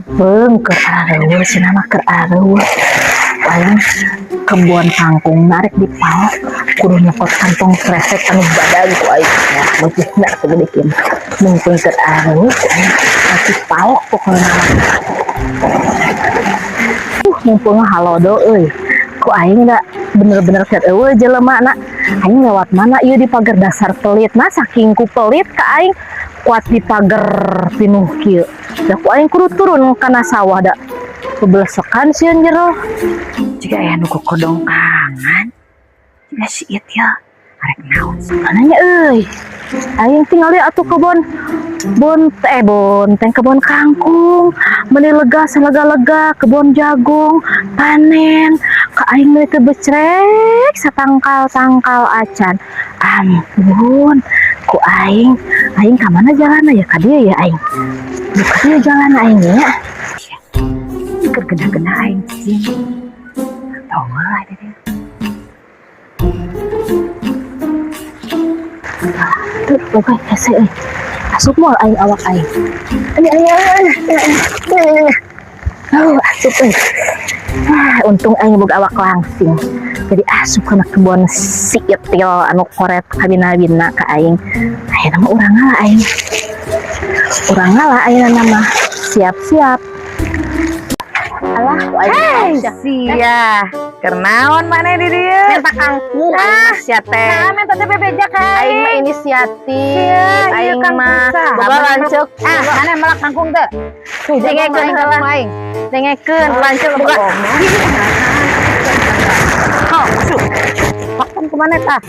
Mumpung keur areuweuh cenah mah, keur areuweuh. Aing kebun kangkung narik di palok, kudu nyokot kantong kresek anu badag ku aing ya, meucihna segede kieu. Mumpung keur areuweuh ku aing masih palok pokokna mah. Mumpung halodo euy. Ku aing da bener-bener keur euweuh jelema na. Aing lewat mana ieu di pagar? Dasar pelit nah, saking ku pelit ka aing kuat di pagar pinuh kieu. Da ku aing kudu turun kana sawah, da bebelesekan sieun jero. Jiga aya nu kokodongkangan. Jiga si Itil arek naon nanya euy. Aing tinggal atuh kebon bon eh bonteng, kebon kangkung meuni lega, salega-lega kebon jagung panen ka aing meuni teu becrek satangkal-tangkal acan. Ampun ku aing, aing ka mana jalanna ya? Ka dieu ya aing, ka dieu jalan aing ya. Keur gena-gena aing cicing tong lah di dieu. Tuh, oke, hese euy. Asup moal aing awak aing? Ini, ini, ini, ini, ini. Oh, asup euy. Ah, untung aing boga awak langsing. Jadi asup kana kebon si Itil anu koret kabina-bina ka aing. Ayeuna mah urang ngala aing. Urang ngala ayeuna mah. Siap-siap. Alah, ku aing. Hei, sia. Keur naon maneh di dieu? Minta kangkung aing mah sia teh. Nah, minta teh bebeja ka Aing mah inisiatif, Sia, ieu aing kangkung mah saha? boga lanceuk. Ah, maneh melak kangkung teu? Tuh, jago Dengekeun aing heula. Kangkung aing. Dengekeun lanceuk boga. Oh, suh. Makan ku maneh tah.